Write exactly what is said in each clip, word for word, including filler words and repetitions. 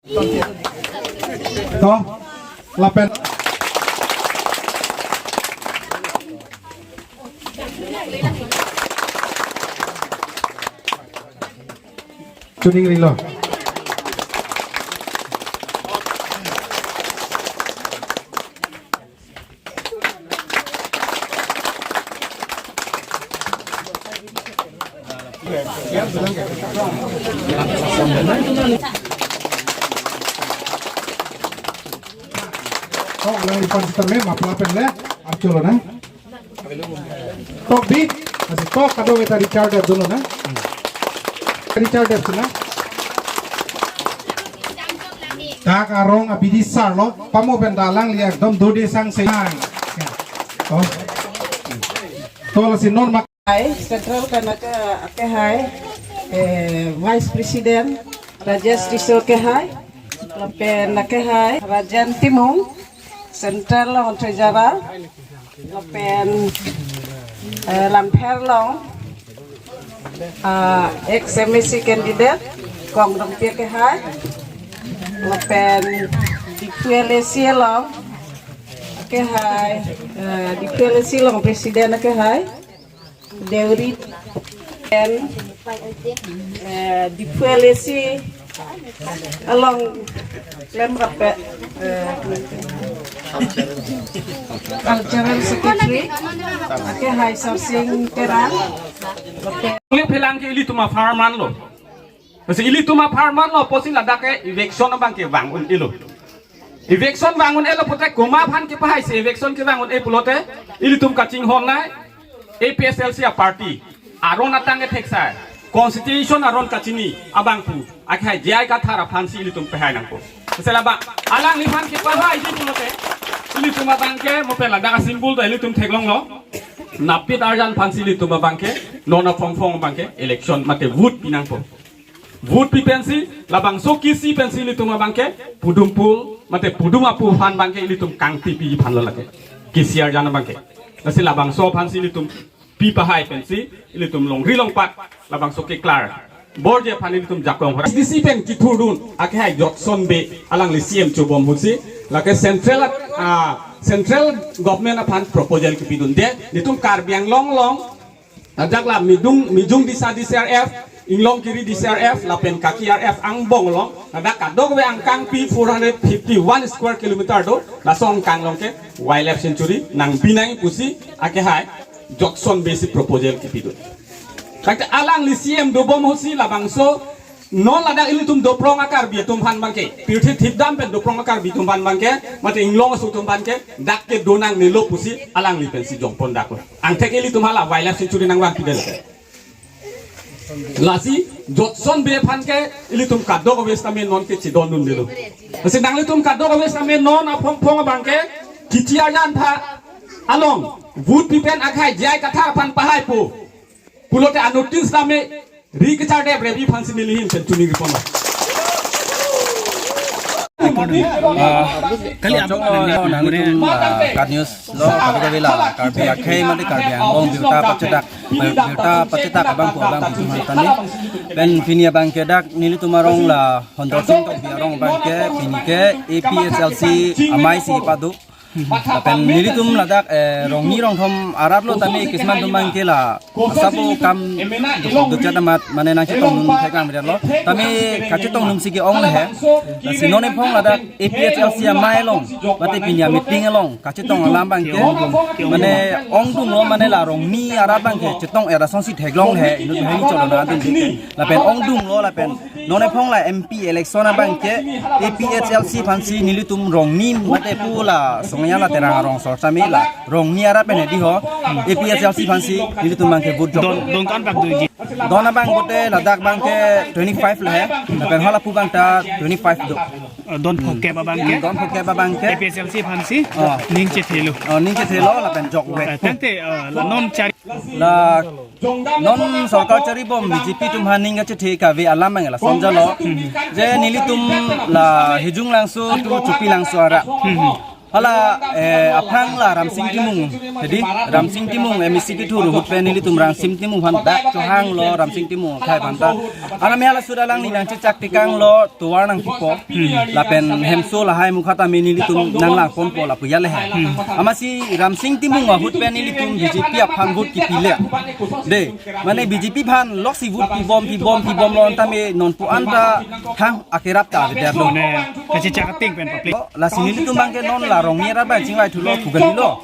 To, lapen. Chuning rilo. Oh, lagi pan seterme, mapla pen le, archolo na. Tok bit, lasi tok kadokave ta Richard Deb dunlo na. Richard Deb si na. Dak arong abidi sarlo, pamo pen da alangli ekdom dode sang se. To. To lasi non mak. Hai, Central pen ake, akehai, eh, Vice President Rajesh Tisso akehai, lapen akehai Rajen Timung, Central along Treasurer, lapen, eh, Langpher along, ah, ex M A C candidate, Kong Rongpi akehai, lapen Diphu L A C along akehai, eh, Diphu L A C along President akehai, Deuri pen, eh, Diphu L A C along klemrap, eh, Cultural Secretary, akehai Sarsing Terang, lapen Kuli phelang ke ilitum apharman lo. Lasi ilitum apharman lo pusi ladak ke eviction abang kevang un-elo. Eviction vang un-elo pute komat aphan kepahai si eviction kevang un-e pulote ilitum kachinghon nai A P H L C a-party aron atang kethek sai constitution aron kachini abang pu akehai J I Kathar aphan si ilitum pahai nangpo. Lasi labang alangliphan kepahai di pulote ilitum abang ke mo pen ladak a-symbol ta ilitum theklonglo. Napit arjan aphan si ilitum abang ke non aphongphong abang ke election mate vote pi nangpo. Vote pi pensi, labangso kisi pensi ilitum abang ke, pudum pul, mate pudum apu aphan abang ke ilitum kangti pi aphan lo lake. Kisi arjan abang ke. Lasi labangso aphan si ilitum pi pahai pensi, ilitum longri longpat, labangso keklar. Borje aphan ilitum jakong hora. S D C pen kithurdun, akehai Jotson Bey, alangli C M chobom ahut si, lake central, ah, central government aphan proposal kepidunde, nelitum Karbi Anglong along, ladak la Mijung, Mijung Disa D C R F, Inglongkiri D C R F, lapen Kaki R F angbong along, ladak kadokave angkang pi four hundred fifty-one square kilometer do, laso angkang along ke wildlife sanctuary nangbi nangji pusi akehai Jotson Bey si proposal kepidun. Tangte alangli C M dobom ahut si labangso non ladak ilitum doprong a-Karbi atum aphan abang ke, pirthe thipdam pen doprong a-Karbi atum aphan abang ke, mate inglong aso atum aphan ke, dak ke donangnelo pusi alangli pensi jongpon daklo. Angthek ilitum hala wildlife sanctuary nangvang pidel. Lasi Jotson Bey aphan ke ilitum kadokave setame non ke chedondundelo. Lasi nanglitum kadokave setame non aphongphong abang ke kisi arjan aphan along vote pi pen akehai J I Kathar aphan pahaipo pulote anuttin setame ri kechar dep rebi aphan si neli ahin pen chuning ripon. Ah, kali abang nang nang nang, ah, KAT News lo, kali kali la Karbi akhei mate Karbi Anglong birta pachetak, birta pachetak abang pu abang pu tani. Pen pini abang ke dak nelitum arong la Hondorsing Tokbi arong abang ke pini ke A P H L C amei si pado. Lapen nelitum ladak, eh, rongni rongthom arat lo tame kisman atum abang ke la asap akam dukjat amat mane nangchetongdun thekang bidat lo. Tame kachetongdun si ke-ong le he. Lasi non ephong ladak A P H L C amei along mate pini a-meeting along kachetong alam abang ke mane ongdung lo mane la rongni arat abang ke chetong era song si theklong he inut heni cholo na dun di. Lapen ongdung lo lapen non ephong la M P election abang ke A P H L C aphan si nelitum rongni mate pu la Songya la Terang arong sor tame la rongni arat pen hedi ho A P H L C aphan si nelitum abang ke vote jok. Don, don kan bak doji. Don abang bote ladak abang ke twenty-five le he. Lapen hala pu abang ta twenty-five do. Eh, don phokep abang ke. Don phokep abang ke. A P H L C aphan si. Oh. Ning chethelo. Oh, ning chethelo lapen jok we. Eh, tangte, eh, la non chari. La non sorkar charibom B J P atum aphan ning kachethe kave alam abang la sonjalo. Je nelitum la Hijung Langso to Chopi Langso arat. Hala, eh, aphrang la Ramsing Timung. Jadi, Ramsing Timung, M A C kithur ahut pen nelitum Ramsing Timung aphan dak chohanglo Ramsing Timung akhai aphan ta. Aname hala suda alangli nangchechak tekanglo tovar nangkipo. Lapen hemso lahai mukha tame nelitum nanglangponpo lapu ya le. Amatsi Ramsing Timung ahut pen nelitum B J P aphan vote kipile. De, mane B J P aphan loksi vote pibom, pibom, pibomlo tame nonpu anta thang akerap ta avedet lo. Mane, kachechak ating pen public. Lasi nelitum abangke non la Rongni arat abang chingvai thulo, pugalilo.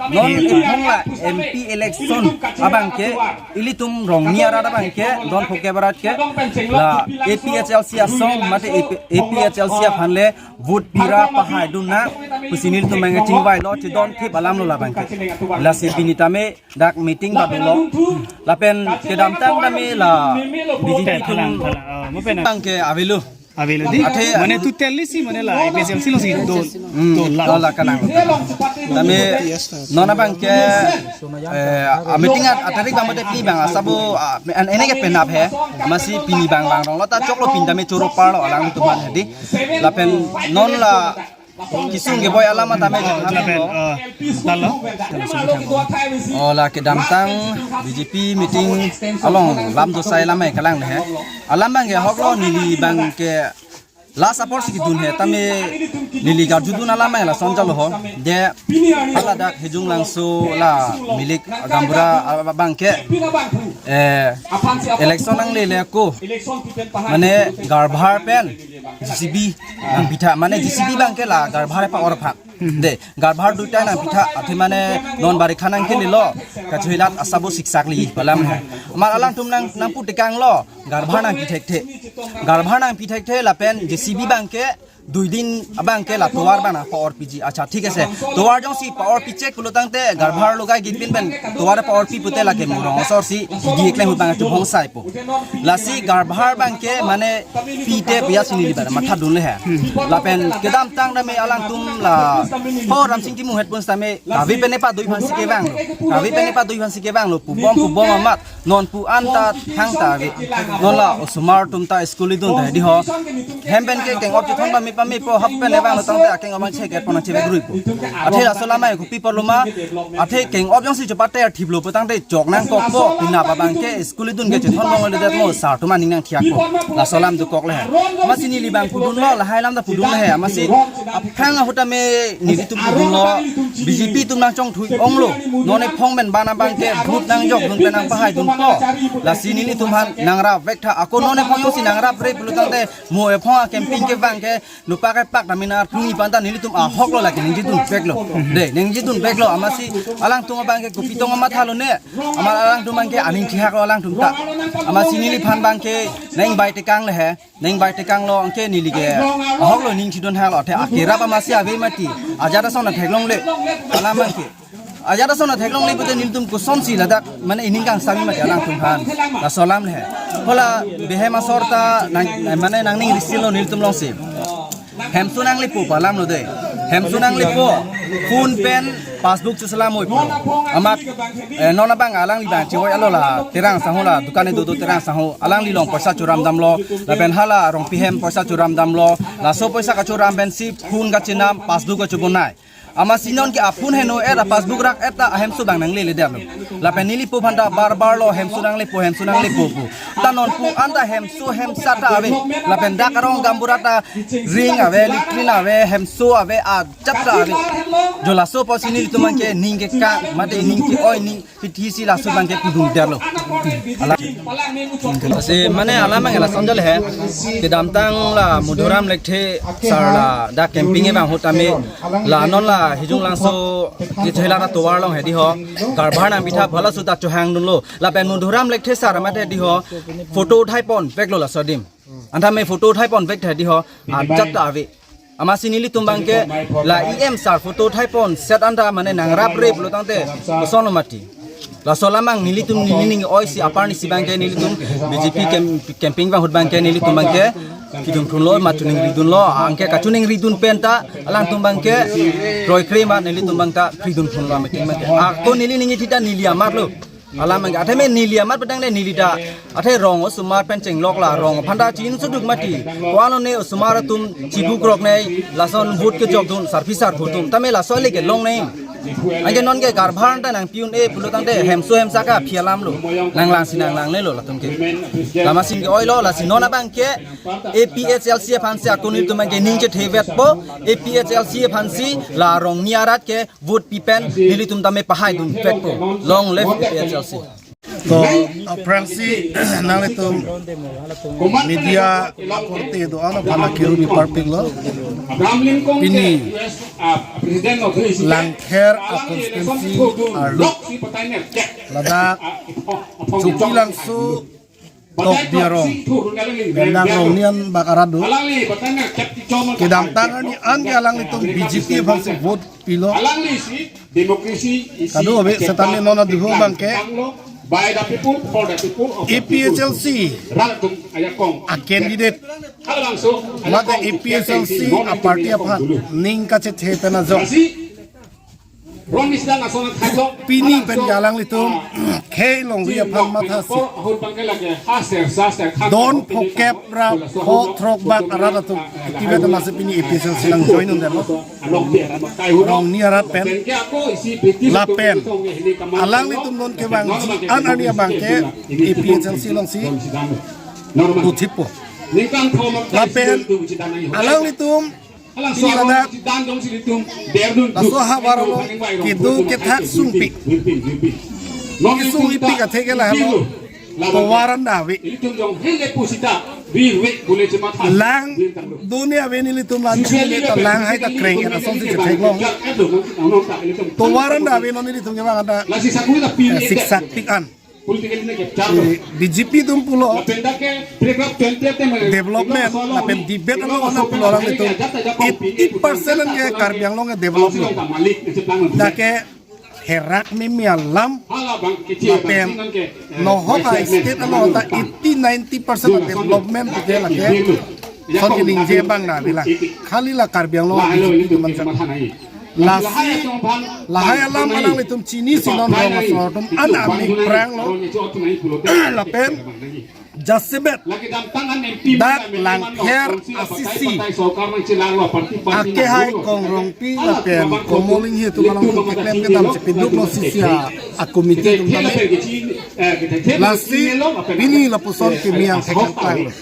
Non iphong la M P election abangke ilitum Rongni arat abangke don phoke barat ke la A P H L C asong mate A P H L C aphan le vote pira pahai dun nang pusi nelitum abangke chingvailo, chedon thip alamlo labangke. Lasi pini tame dak meeting badolo. Lapen kedamtang tame la B J P atum thalang, thalang. Oh, mo pen abangke avelo. Avelo di. Athe mane total si mane la A P H L C alongsi do, hmm, do la. Do la kanang. Tame non abangke, eh, a meeting at atarik bang mate pini bang asabo, ah, an ene ke penap he. Amatsi pini bang bang rong lo ta choklo pini tame choro parlo alangtum aphan hedi. Lapen non la kisung keboi alam tame. Lapen, eh, lalo. Oh, la kedamtang B J P meeting along lam dosai lam ai kalang he. Alam abangke ahoklo, neli abangke last apor si kedun he tame neli karjudun alam ai lason jalo ho. De hala dak Hejung Langso la Milik Gaonbura abangke, eh, election nanglele ako mane garbhar pen J C B nangpitha, mane J C B abangke la garbhar pa-or aphan. De, garbhar duita nangpitha, athe mane non barikha nangkelelo, kachohilat asabo siksak li palam. Amar alangtum nang, nangpu tekanglo, garbhar nangpi thekthe. Garbhar nangpi thekthe lapen J C B abangke dui din abangke la tovar abang nangpa-or piji. Acha, thik ase. Tovar jongsi pa-or pichek pulo tangte garbhar logai gipin pen tovar pa-or pi pute lake murong asor si hidi eklem ahut abang chubong saipo. Lasi garbhar abangke mane pite biya si neli bar mathadun le he. Lapen kedamtang tame alangtum la ho Ramsing Timung het pun tame kave pen epa dui aphan si kevanglo. Kave pen epa dui aphan si kevanglo. Pubom pubom amat. Nonpu anta thang ta ave. Non la osomar atum ta school idun ta di ho. Hem pen ke keng-op chethon pame pame po, hap pen evanglo tangte akeng-op abang cheket pon nangchebek ruipo. Athe laso lam ai kopi apotlo ma. Athe keng-op jongsi chepate athiplo pu tangte chok nangkokpo. Pini abangke school idun ke chethon bong le det mo, sir atum aning nangthiakpo. Laso alam dokok le he. Amatsi neli abang pudunlo, lahai alam ta pudun le he. Amatsi aphrang ahut tame nelitum pudunlo, B J P atum nangchongthui onglo. Non ephong pen bana abangke vote nangjokdun pen nangpahaidunpo. Lasi nelitum aphan nangrap vek tha, ako non ephong jongsi nangrapre pulo tangte mo ephong a campaign kevang ke lupa kepak tame nangpung ipan ta nelitum ahoklo lake ningjedun veklo. De, ningjedun veklo, amatsi alangtum abangke kopi tong amathalo ne. Amar alangtum abangke aning thihaklo alangtum ta. Amatsi neliphan abangke nangbai tekang le he. Nangbai tekanglo anke neli ke ahoklo ning thidun haklo, athe akerap amatsi ave mati. Ajat ason theklongle. Alam abangke ajat ason theklongle pute nelitum kosonsi ladak mane ining kangsam mati alangtum aphan. Laso alam le he. Hola behem asor ta nang, mane nangning risilo nelitum alongsi. Hemso nanglepo pu alamlo de. Hemso nanglepo. Phone pen passbook chuslam oi pu. Amat, eh, non abang alangli abang chewoi alo la Terang Sangho la dukan dodo Terang Sangho. Alangli along poisa churam damlo. Lapen hala Rongpi hem poisa churam damlo. Laso poisa kachuram pensi phone kachenam, passbook kachubonai. Amatsi non ke a-phone heno et a-passbook rak et ta ahemso abang nanglele detlo. Lapen nelipo aphan ta bar bar lo hemso nanglepo, hemso nanglepo pu. Ta nonpu anta hemso hemsat ta ave. Lapen dak arong Gaonbura ta ring ave, latrine ave, hemso ave, ajat ta ave. Jo laso apotsi nelitum abangke ning kekang, mate ning ke-oi ning pithi si laso abangke pudun detlo. Ala. Lasi mane alam abang lason jale he. Kedamtang la Madhuram Lekthe sir la dak campaign abang ahut tame la non la Hejung Langso ke chehla ta tovar along hedi ho. Garbhar nangpitha pu halaso ta chohangdunlo. Lapen Madhuram Lekthe sir mate di ho. Photo uthai pon veklo laso adim. Anta me photo uthai pon vek tha di ho. Ajat ta ave. Amatsi nelitum abangke la E M sir photo uthai pon set anta mane nangrapre pulo tangte kosonlo mati. Laso alam abang nelitum neli ning oi si apar ni si abangke nelitum B J P camp-, campaign abang ahut abangke nelitum abangke pidun thunlo, ma choningridunlo, anke kachoningridun pen ta alangtum abangke kroikre ma nelitum abang ta pidun thunlo meeting abangke. Ako neli ning ithita neli amatlo. Alam abang ke, athe me neli amat petang ne neli ta. Athe rong osomar pen chenglok la rong aphan ta chin suduk mati. Ko-an lone osomar atum chibukrok ne lason vote kejokdun sarpi sarpo atum. Tame laso le kelong ne. Anke non ke karbhar ta nangpi un-e pulo tangte hemso hemsa ke aphi alam lo. Nanglang si nanglang ne lo latum ke. Lama sin ke oilo lasi non abang ke A P H L C aphan si ako nelitum abang ke ning chethe vetpo. A P H L C aphan si la Rongni arat ke vote pi pen nelitum tame pahai dun vetpo. Long live A P H L C. To, aphrangsi nanglitum media akorte do-an aphan akirumi parpik lo. Pini Langpher a constituency arlo ladak Chokilangso Tokbi arong Bendang Rongni anbak arat do. Kedamtang arni an ke alanglitum B J P aphan si vote pilo. Kado ave setame non aduho abang ke A P H L C a candidate mate A P H L C a party aphan ning kachethe pen ajok pini pen ke alanglitum khei longri aphan mathasi don phokep ra pho throk bak arat atum tivet masi pini A P H L C nang join un-edetlo. Rongni arat pen lapen alanglitum non kevangji an arni abang ke A P H L C alongsi dothipo. Lapen alanglitum pini ladak laso havar along kedo kethak sungpik. Kesungpik atheke lahelo tovar an ta ave. Lang duni ave nelitum lan chule ta lang hai ta kreng asonsi chetheklong. Tovar an ta ave non nelitum kevang ta, eh, siksak pik an. Eh, B J P atum pulo development lapen debate along ana pulo alanglitum eighty percent an ke Karbi Anglong ke development. Dak ke herak mimi alam lapen nohok a state along ta eighty ninety percent development ke lake son keningje abang na bilang khali la Karbi Anglong B J P atum an chak. Lasi lahai alam alanglitum chinisi non rong asor atum an amek pranglo. Lapen jasemet dak Langpher a C C akehai Kong Rongpi lapen Komolinghi atum along keklem kedam chepeduklo C C a committee atum tame. Lasi pini lapuson kemiang thekang pranglo.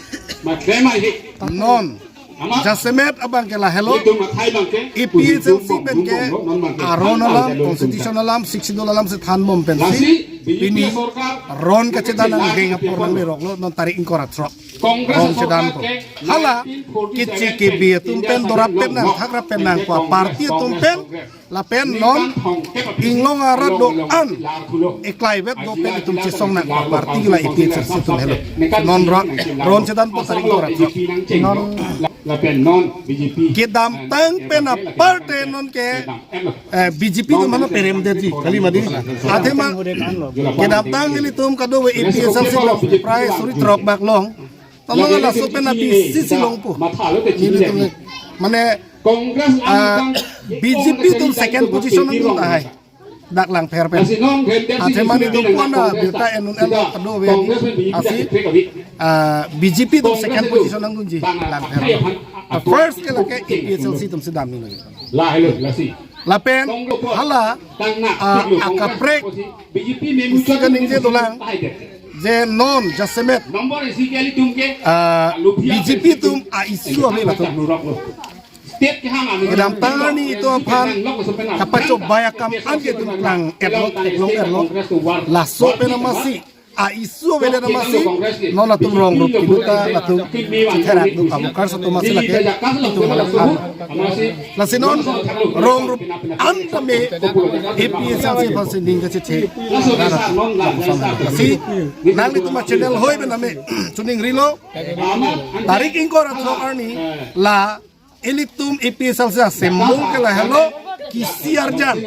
Non jasemet abang ke lahelo, A P H L C pen ke aron alam, constitution alam, Sixth Schedule alam si thanbom pensi pini ron kachedan angdeng apor nangleroklo, non tarik ingkoi ra throk ron chedanpo. Hala keche kebe atum pen dorap pen nang thak rap pen nangpo, party atum pen lapen non inglong arat do-an eklai vet do pen itum chesong nang party la A P H L C atum helo. Non ron, ron chedanpo tarik ingkoi ra throk. Non kedamtang pen aparte non ke, eh, B J P atum mano perem detji kali mati. Athema kedamtang nelitum kadokave A P H L C along prai suri throk bak long. Tolong laso pen api sisi longpo. Nelitum mane, ah, B J P atum second position nangdun tahai dak Langpher pen. Athema nelitum pon abirta en un-e lo kadokave api asi, ah, B J P atum second position nangdunji Langpher. Ah, first ke lake A P H L C atum si damji lo. Lapen hala, ah, akaprek isi kaningje dolang je non jasemet, ah, B J P atum a-issue ave latum. Kedamtang arni itum aphan kapachobei akam an ke itum klang-etlo, theklong-etlo. Laso pen amatsi a-issue avedet amatsi non latum rong rup kedo ta latum chetherak do, a-workers atum amatsi lake itum halak an. Lasi non rong rup an tame A P H L C aphan si ning kachethe. Lasi nanglitum a-channel hoi pen tame chuningrilo. Tarik ingkoi ra throk arni la ilitum A P H L C asem mung ke lahelo, kisi arjan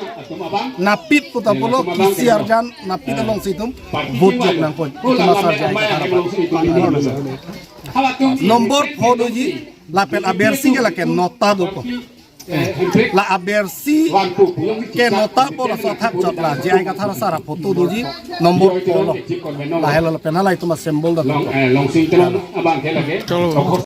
napit puta pulo, kisi arjan napit alongsi itum vote jok nangpo. Itum asar jai kata apa. Nombor pho doji, lapen abersi ke lake nota dopo. La aber si ke nota po laso athak chot la J I Kathar asar aphoto doji number po lo. Lahelo lapen halahei atum a-symbol da. Chalo.